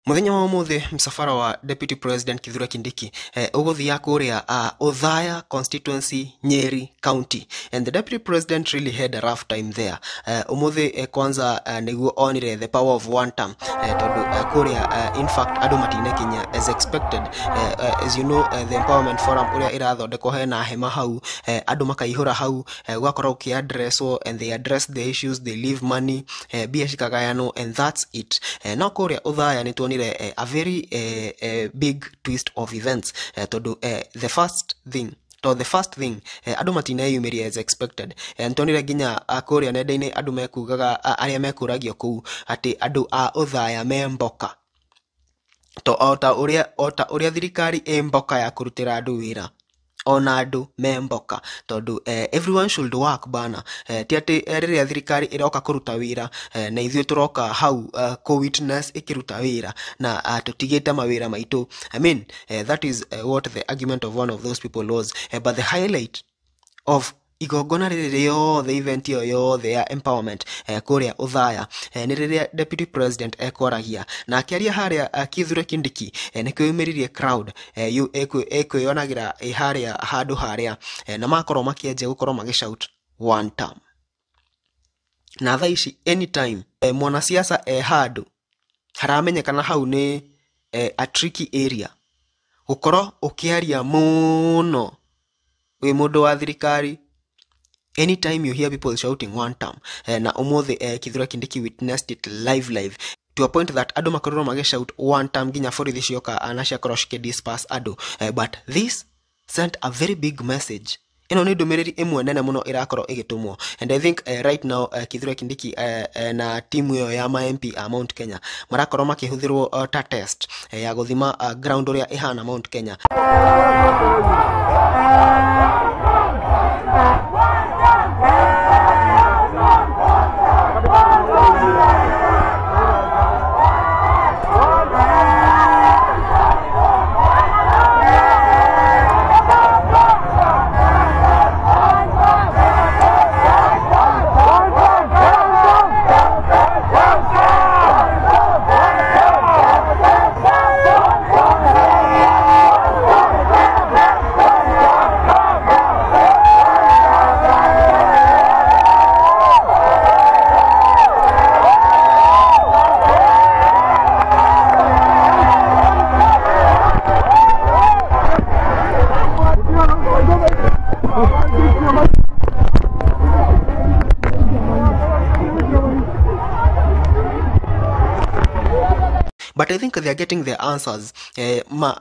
Muthenya wa umuthi msafara wa Deputy President Kithure Kindiki uguthia kuria Othaya constituency, Nyeri County, and the Deputy President really had a rough time there. Umuthi kwanza niguo onire the power of one term, tondu kuria in fact andu matinakinya as expected. As you know, the empowerment forum uria irathondekwo hena hema hau, andu makaihura hau, gugakorwo ukiaddresswo, and they address the issues, they leave money, mbia cikagayanwo, and that's it. No kuria Othaya ni tuonire a very big twist of events, tondu the first thing andu matineyumiria as expected. Ntonire nginya kuria nenda-ini andu mekugaga, aria mekuragio kuu ati andu a Othaya me mboka, to ota uria thirikari ĩ mboka ya kurutira andu wira, ona andu me mboka, tondu everyone should work bana. Ti ati riria thirikari iroka kuruta wira, na ithuĩ turoka hau ku witness ikiruta wira na tutigite mawira maitu. I mean, that is what the argument of one of those people was. But the highlight of igongona rĩrĩ rĩothe, event ĩyo yothe ya empowerment kũrĩa Othaya, nĩ rĩrĩa Deputy President ekwaragia na akĩaria harĩa Kithure Kindiki nĩkĩo yumĩririe crowd ĩkwĩyonagira harĩa handũ harĩa, na makorwo makĩanjia gũkorwo magĩshout one term. Na thaa ici anytime mwanasiasa handũ haramenyekana hau nĩ a tricky area, gũkorwo ũkĩaria mũno wĩ mũndũ wa thirikari. Anytime you hear people shouting one term, na umuthi Kithure Kindiki witnessed it live to a point that andu makorirwo magishout one term nginya borithi cioka na ciakorwo cikidisperse andu. But this sent a very big message. Ino ni ndumiriri imwe nene muno irakorwo igitumwo, and I think right now Kithure Kindiki na timu iyo ya ma MP a Mount Kenya marakorwo makihuthirwo ta test ya guthima ground uria ihana Mount Kenya. But I think they are getting their answers.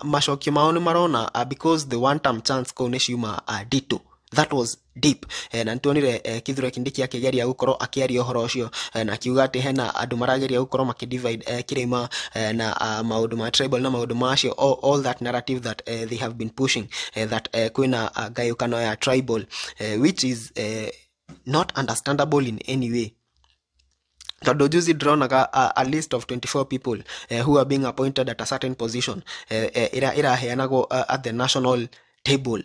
Macokio mao ni marona, because the one term chance kuu ni ciuma ditto. That was deep. Na nituonire Kithure Kindiki akigeria gukorwo akiaria uhoro ucio, na akiuga ati hena andu marageria gukorwo makidivide kirima, na maundu ma tribal na maundu macio, all that narrative that they have been pushing, that kwina ngayukano ya tribal, which is not understandable in any way. Tondu juzi ndĩronaga a list of 24 people who are being appointed at a certain position, iraheanagwo at the national table,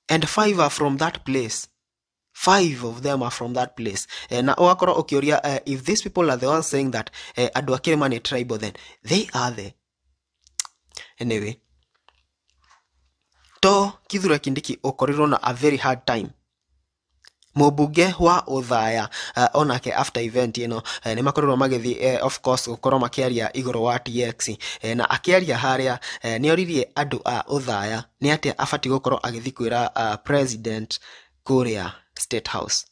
and 5 are from that place. 5 of them are from that place. Na ũgakorwo ũkĩũria, if these people are the ones saying that andũ a kĩrĩma nĩ tribal, then they are the anyway. To Kithure Kindiki ũkorirwo na a very hard time. Mũmbunge wa Othaya onake after event ĩno nĩ makorirwo magĩthiĩ of course gũkorwo makĩaria igũrũ wa TX, na akĩaria harĩa nĩ oririe andũ a Othaya nĩ atĩa abatiĩ gũkorwo agĩthiĩ kwĩra president kũrĩa State House,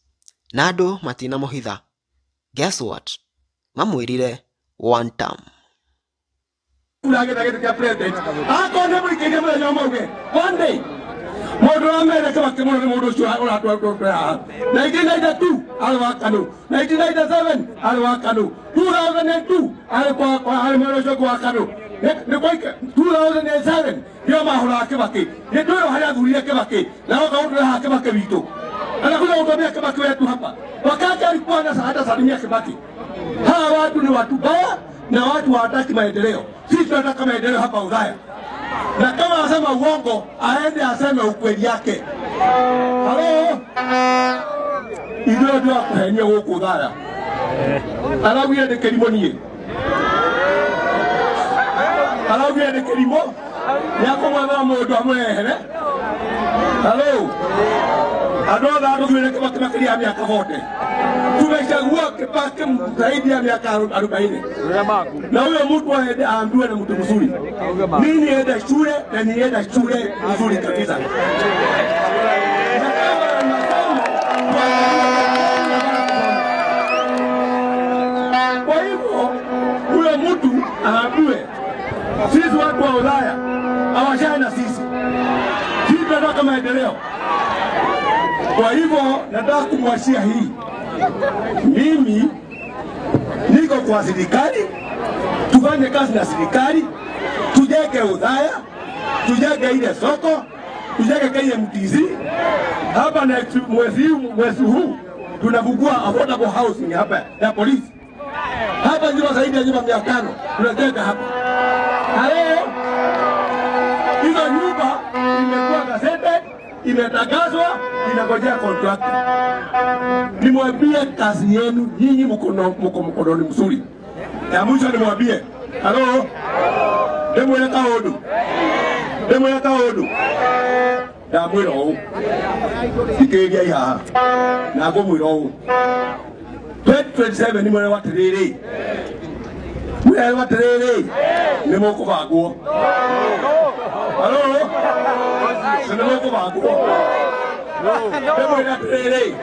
na andũ matinamũhitha. Guess what? Mamwĩrire one term. One day mundu amere Kibaki muno ni mundu ucio uratwatwatwa haha. 1992 ari wa KANU, 1997 ari wa KANU, 2002 ari kwa ari mwena ucio wa KANU, ni kwa 2007 ndio mahura Kibaki, ni twiro haria athurire Kibaki na oka undu haha Kibaki witu anakuja kutuambia Kibaki wetu hapa, wakati alikuwa na hata salimia Kibaki. Hawa watu ni watu baya na watu hawataki maendeleo. Sisi tunataka maendeleo hapa Othaya. Na kama anasema uongo, aende aseme ukweli yake. Halo? Ithuĩ andũ a kũhenio gũkũ Othaya. Araugire ndĩ kĩrimũ niĩ. Araugire nĩ kĩrimũ nĩakũmwethera mũndũ amũrehere. Halo, andũ othe a tũthuurire Kibaki makĩria ya mĩaka 40. Tumechagua Kibaki zaidi ya miaka 40. Na huyo mtu aende aambiwe na mtu mzuri. Mimi nienda shule na nienda shule nzuri kabisa. Na kama masomo kwa hivyo huyo mtu aambiwe sisi watu wa Ulaya hawashani na sisi. Sisi tunataka maendeleo. Kwa hivyo nataka kumwashia hii. Mimi niko kwa serikali, tufanye kazi na serikali, tujenge Udhaya, tujenge ile soko, tujenge KMTC. Hapa na mwezi huu tunafungua affordable housing hapa ya polisi. Hapa nyumba zaidi ya nyumba 500 tunajenga hapa. Halo, hizo nyumba imekuwa gazetted, imetangazwa, inangojea contractor. Nimwambie kazi yenu nyinyi mko mkononi mzuri. Ya mwisho nimwambie, halo, ndimwire kaundu. Ndimwire kaundu. Ndamwira ũũ. Thikĩrĩriai haha. Na ngũmwĩra ũũ. 2027 nĩ mwĩrwo atĩrĩrĩ. Mwĩrwo atĩrĩrĩ. Nĩ mũkũbangwo. Halo, nĩ mũkũbangwo. Ndimwĩre atĩrĩrĩ.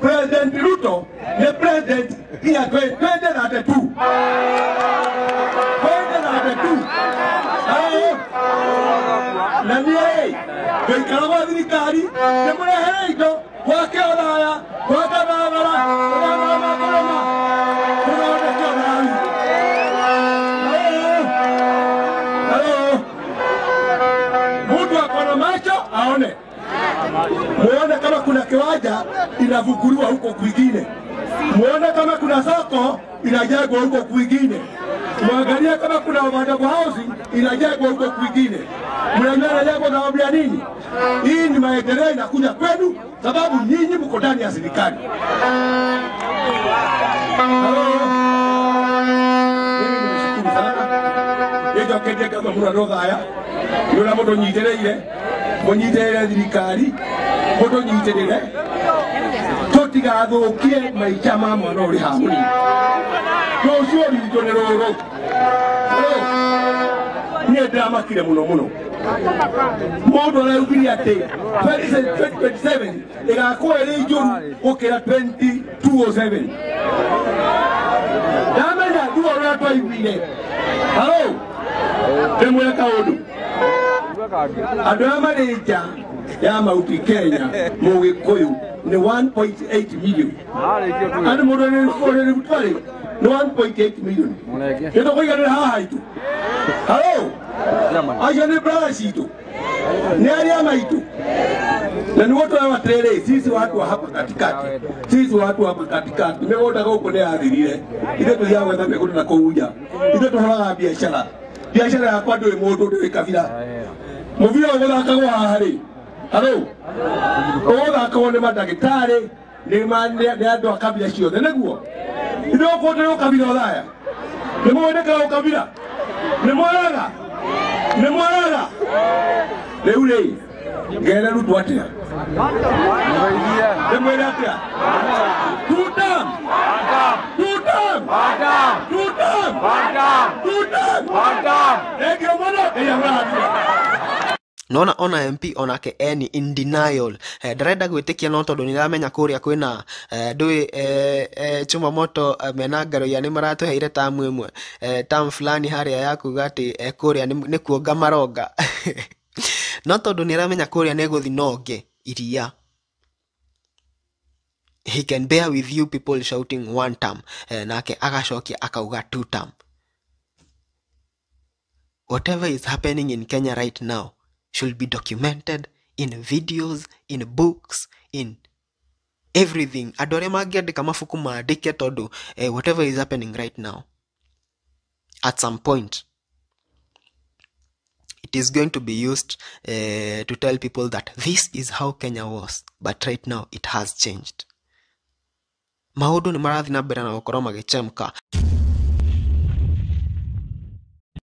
President Ruto ni president ya 2032. 2032. Halo, na niĩ ngũikara gwa thirikari ndĩmũrehere indo gwake Othaya, gwake barabara, tũthondeke Othaya. Halo, mtu akona macho aone. Muone kama kuna kiwanja inavukuliwa huko kwingine. Muone kama kuna soko inajengwa huko kwingine. Muangalie kama kuna affordable housing inajengwa huko kwingine. Mnajua inajengwa sababu ya nini? Hii ni maendeleo inakuja kwenu sababu nyinyi mko ndani ya serikali. Halo, mimi nimeshukuru sana. Nĩnjoketie ngatho mũno andũ Othaya nĩ ũrĩa mũtũnyitĩrĩire, mũnyitĩrĩre thirikari, mũtũnyitĩrĩre tũtigathũkie maica ma mwana ũrĩ haha mũnini. Rũciũ rwitũ nĩ rũrũ. Niĩ ndĩramakire mũno mũno. Mũndũ araugire atĩ 2027 ĩgakorwo ĩrĩ njũru gũkĩra 2207. Ndamenya ruo rũrĩa twaiguire. Halo, ndĩmwĩre kaũndũ. Andũ arĩa marĩ nja ya Mount Kenya Mũgĩkũyũ nĩ 1.8 million. Andũ mũndũ ũrĩ Rift nĩ 1.8 million. Nĩ tũkũiganĩra haha haitũ. Halo, acio nĩ brothers citũ, nĩ arĩa maitũ. Na nĩguo tũrerwo atĩrĩrĩ, sisi watu wa hapa katikati, sisi watu hapa katikati, mĩgũnda gũkũ nĩ yathirire. Ithuĩ tũthiaga gwetha mĩgũnda na kũu nja. Ithuĩ tũhũraga biacara. Biacara yakwa ndũrĩ mũndũ, ndũrĩ kabira. Mũbira ũgũthakagwo haha rĩ, halo, ũgũthakagwo nĩ mandagĩtarĩ, nĩ andũ a kabira ciothe, nĩguo? Ithuĩ gũkũ tũrĩ ũkabira Othaya. Nĩ mũĩ nĩkĩ ũkabira? Nĩ mwaraga? Nĩ mwaraga? Rĩu rĩ, ngere Ruto atĩa? Ndĩmwĩre atĩa? Two term! Two term! Two term! Two term! Thengiũ mũno, Ngai amũrathime. Nona ona MP onake eni in denial. Ndarenda gwĩtĩkia no tondũ nĩramenya kũrĩa kwĩna ndũĩ chuma moto mena ngaroia nĩ maratũheire tamu ĩmwe tamu fulani harĩa ya kuga atĩ kũrĩa nĩ kuonga maronga. No tondũ nĩaramenya kũrĩa nĩ gũthi nonge iria. He can bear with you people shouting one term, nake agacokia akauga two term. Whatever is happening in Kenya right now should be documented in videos, in books, in everything. Andũ arĩa mangĩandĩka mabuku maandĩke tondũ whatever is happening right now, at some point, it is going to be used to tell people that this is how Kenya was, but right now it has changed. Maũndũ nĩ marathiĩ na mbere na gũkorwo magĩchemka.